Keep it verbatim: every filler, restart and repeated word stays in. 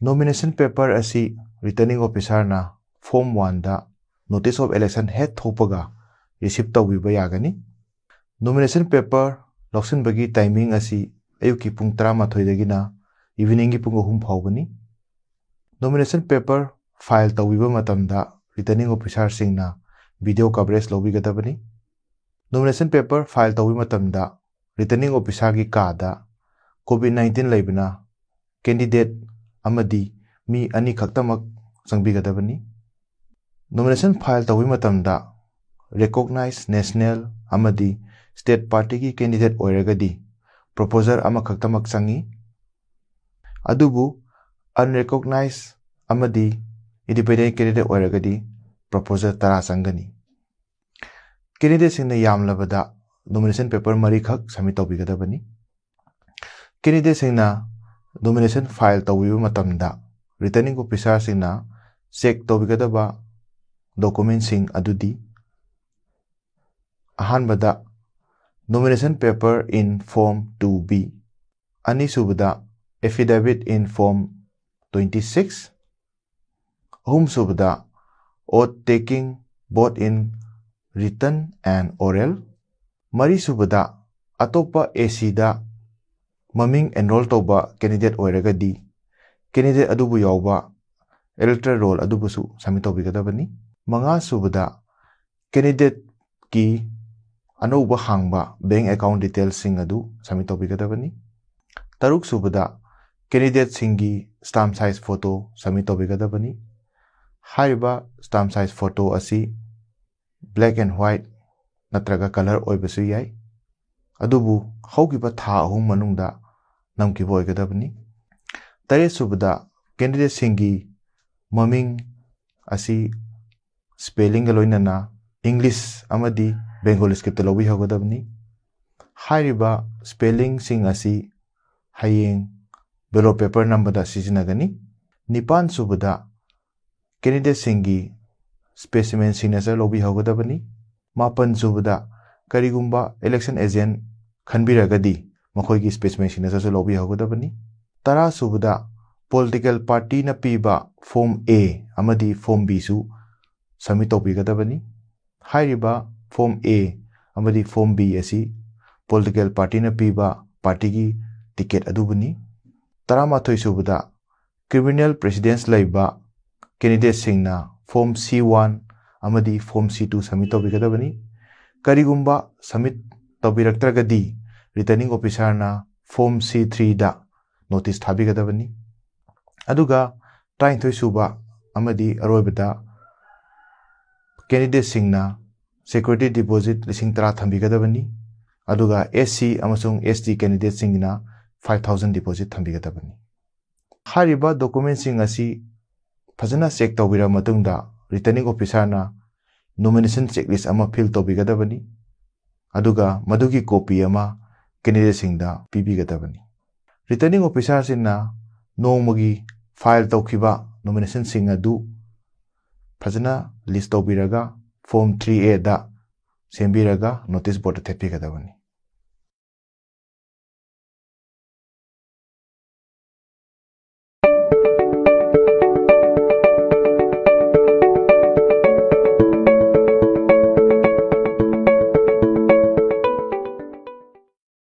Nomination paper ꯑꯁꯤ Returning Officerꯅ Form Oneꯗ Notice of Election ꯍꯦꯛ ꯊꯣꯛꯄꯒ receive ꯇꯧꯕꯤꯕ ꯌꯥꯒꯅꯤ꯫ Nomination paper ꯂꯧꯁꯤꯟꯕꯒꯤ timing ꯑꯁꯤ ꯑꯌꯨꯛꯀꯤ ꯄꯨꯡ ꯇꯔꯥꯃꯥꯊꯣꯏꯗꯒꯤꯅ eveningꯒꯤ ꯄꯨꯡ ꯑꯍꯨꯝ ꯐꯥꯎꯕꯅꯤ꯫ Nomination paper file ꯇꯧꯕꯤꯕ ꯃꯇꯝꯗ Returning Officerꯁꯤꯡꯅ video coverage ꯂꯧꯕꯤꯒꯗꯕꯅꯤ꯫ Nomination paper file ꯇꯧꯕ ꯃꯇꯝꯗ Returning Officerꯒꯤ ꯀꯥꯗ COVID nineteen ꯂꯩꯕꯅ candidate ꯑꯃꯗꯤ ꯃꯤ ꯑꯅꯤ ꯈꯛꯇꯃꯛ ꯆꯪꯕꯤꯒꯗꯕꯅꯤ꯫ Nomination file ꯇꯧꯕ ꯃꯇꯝꯗ recognized national ꯑꯃꯗꯤ state partyꯒꯤ candidate ꯑꯣꯏꯔꯒꯗꯤ proposer ꯑꯃꯈꯛꯇꯃꯛ ꯆꯪꯏ꯫ ꯑꯗꯨꯕꯨ unrecognized ꯑꯃꯗꯤ independent candidate ꯑꯣꯏꯔꯒꯗꯤ proposer ꯇꯔꯥ ꯆꯪꯒꯅꯤ꯫ Candidateꯁꯤꯡꯅ ꯌꯥꯝꯂꯕꯗ nomination paper ꯃꯔꯤꯈꯛ submit ꯇꯧꯕꯤꯒꯗꯕꯅꯤ꯫ Candidateꯁꯤꯡꯅ nomination file ꯇꯧꯕꯤꯕ ꯃꯇꯝꯗ Returning Officerꯁꯤꯡꯅ check ꯇꯧꯕꯤꯒꯗꯕ documentꯁꯤꯡ ꯑꯗꯨꯗꯤ: ꯑꯍꯥꯟꯕꯗ, nomination paper in Form two B, ꯑꯅꯤꯁꯨꯕꯗ, affidavit in Form twenty six, ꯑꯍꯨꯝꯁꯨꯕꯗ, oath taking both in written and oral, ꯃꯔꯤꯁꯨꯕꯗ, ꯑꯇꯣꯞꯄ ACꯗ ꯃꯃꯤꯡ enroll ꯇꯧꯕ candidate ꯑꯣꯏꯔꯒꯗꯤ candidate ꯑꯗꯨꯕꯨ ꯌꯥꯎꯕ electoral roll ꯑꯗꯨꯕꯨꯁꯨ submit ꯇꯧꯕꯤꯒꯗꯕꯅꯤ꯫ ꯃꯉꯥꯁꯨꯕꯗ, candidateꯀꯤ ꯑꯅꯧꯕ ꯍꯥꯡꯕ bank account detailsꯁꯤꯡ ꯑꯗꯨ submit ꯇꯧꯕꯤꯒꯗꯕꯅꯤ꯫ ꯇꯔꯨꯛꯁꯨꯕꯗ, candidateꯁꯤꯡꯒꯤ stamp size photo submit ꯇꯧꯕꯤꯒꯗꯕꯅꯤ꯫ ꯍꯥꯏꯔꯤꯕ stamp size photo ꯑꯁꯤ black and white ꯅꯠꯇ꯭ꯔꯒ colour ꯑꯣꯏꯕꯁꯨ ꯌꯥꯏ, ꯑꯗꯨꯕꯨ ꯍꯧꯈꯤꯕ ꯊꯥ ꯑꯍꯨꯝ ꯃꯅꯨꯡꯗ ꯅꯝꯈꯤꯕ ꯑꯣꯏꯒꯗꯕꯅꯤ꯫ ꯇꯔꯦꯠꯁꯨꯕꯗ, candidateꯁꯤꯡꯒꯤ ꯃꯃꯤꯡ ꯑꯁꯤ spellingꯒ ꯂꯣꯏꯅꯅ English ꯑꯃꯗꯤ Bengali scriptꯇ ꯂꯧꯕꯤꯍꯧꯒꯗꯕꯅꯤ꯫ ꯍꯥꯏꯔꯤꯕ spellingꯁꯤꯡ ꯑꯁꯤ ꯍꯌꯦꯡ ballot paper ꯅꯝꯕꯗ ꯁꯤꯖꯤꯟꯅꯒꯅꯤ꯫ ꯅꯤꯄꯥꯟꯁꯨꯕꯗ, candidateꯁꯤꯡꯒꯤ specimen signature ꯂꯧꯕꯤꯍꯧꯒꯗꯕꯅꯤ꯫ ꯃꯥꯄꯟꯁꯨꯕꯗ, ꯀꯔꯤꯒꯨꯝꯕ election agent ꯈꯟꯕꯤꯔꯒꯗꯤ ꯃꯈꯣꯏꯒꯤ specimen signatureꯁꯨ ꯂꯧꯕꯤꯍꯧꯒꯗꯕꯅꯤ꯫ ꯇꯔꯥꯁꯨꯕꯗ, ꯄꯣꯂꯤꯇꯤꯀꯦꯜ ꯄꯥꯔꯇꯤꯅ ꯄꯤꯕ ꯐꯣꯝ ꯑꯦ ꯑꯃꯗꯤ ꯐꯣꯝ ꯕꯤꯁꯨ ꯁꯕꯃꯤꯠ ꯇꯧꯕꯤꯒꯗꯕꯅꯤ꯫ ꯍꯥꯏꯔꯤꯕ ꯐꯣꯝ ꯑꯦ ꯑꯃꯗꯤ ꯐꯣꯝ ꯕꯤ ꯑꯁꯤ ꯄꯣꯂꯤꯇꯤꯀꯦꯜ ꯄꯥꯔꯇꯤꯅ ꯄꯤꯕ ꯄꯥꯔꯇꯤꯒꯤ ꯇꯤꯀꯦꯠ ꯑꯗꯨꯕꯨꯅꯤ꯫ ꯇꯔꯥꯃꯥꯊꯣꯏ ꯁꯨꯕꯗ, ꯀ꯭ꯔꯤꯃꯤꯅꯦꯜ ꯄ꯭ꯔꯦꯁꯤꯗꯦꯟꯁ ꯂꯩꯕ ꯀꯦꯟꯗꯤꯗꯦꯠꯁꯤꯡꯅ ꯐꯣꯝ ꯁꯤ ꯋꯥꯟ ꯑꯃꯗꯤ ꯐꯣꯝ ꯁꯤ ꯇꯨ ꯁꯕꯃꯤꯠ ꯇꯧꯕꯤꯒꯗꯕꯅꯤ꯫ ꯀꯔꯤꯒꯨꯝꯕ ꯁꯕꯃꯤꯠ ꯇꯧꯕꯤꯔꯛꯇ꯭ꯔꯒꯗꯤ, ꯔꯤꯇꯔꯅꯤꯡ ꯑꯣꯐꯤꯁꯥꯔꯅ ꯐꯣꯝ ꯁꯤ ꯊ꯭ꯔꯤꯗ ꯅꯣꯇꯤꯁ ꯊꯥꯕꯤꯒꯗꯕꯅꯤ꯫ ꯑꯗꯨꯒ ꯇꯔꯥꯅꯤꯊꯣꯏ ꯁꯨꯕ ꯑꯃꯗꯤ ꯑꯔꯣꯏꯕꯗ, ꯀꯦꯟꯗꯤꯗꯦꯠꯁꯤꯡꯅ ꯁꯦꯀ꯭ꯌꯨꯔꯤꯇꯤ ꯗꯤꯄꯣꯖꯤꯠ ꯂꯤꯁꯤꯡ ꯇꯔꯥ ꯊꯝꯕꯤꯒꯗꯕꯅꯤ꯫ ꯑꯗꯨꯒ ꯑꯦꯁ ꯁꯤ ꯑꯃꯁꯨꯡ ꯑꯦꯁ ꯇꯤ ꯀꯦꯟꯗꯤꯗꯦꯠꯁꯤꯡꯒꯤꯅ ꯐꯥꯏꯚ ꯊꯥꯎꯖꯟ ꯗꯤꯄꯣꯖꯤꯠ ꯊꯝꯕꯤꯒꯗꯕꯅꯤ꯫ ꯍꯥꯏꯔꯤꯕ ꯗꯣꯀꯨꯃꯦꯟꯁꯤꯡ ꯑꯁꯤ ꯐꯖꯅ ꯆꯦꯛ ꯇꯧꯕꯤꯔꯕ ꯃꯇꯨꯡꯗ, ꯔꯤꯇꯔꯅꯤꯡ ꯑꯣꯐꯤꯁꯥꯔꯅ ꯅꯣꯃꯤꯅꯦꯁꯟ ꯆꯦꯛꯂꯤꯁ ꯑꯃ ꯐꯤꯜ ꯇꯧꯕꯤꯒꯗꯕꯅꯤ꯫ ꯑꯗꯨꯒ ꯃꯗꯨꯒꯤ ꯀꯣꯄꯤ ꯑꯃ ꯀꯦꯟꯗꯤꯗꯦꯠꯁꯤꯡꯗ ꯄꯤꯕꯤꯒꯗꯕꯅꯤ꯫ ꯔꯤꯇꯔꯅꯤꯡ ꯑꯣꯐꯤꯁꯥꯔꯁꯤꯡꯅ ꯅꯣꯡꯃꯒꯤ ꯐꯥꯏꯜ ꯇꯧꯈꯤꯕ ꯅꯣꯃꯤꯅꯦꯁꯟꯁꯤꯡ ꯑꯗꯨ ꯐꯖꯅ ꯂꯤꯁ ꯇꯧꯕꯤꯔꯒ, ꯐꯣꯝ ꯊ꯭ꯔꯤ ꯑꯦꯗ ꯁꯦꯝꯕꯤꯔꯒ ꯅꯣꯇꯤꯁ ꯕꯣꯔꯗꯇ ꯊꯦꯠꯄꯤꯒꯗꯕꯅꯤ꯫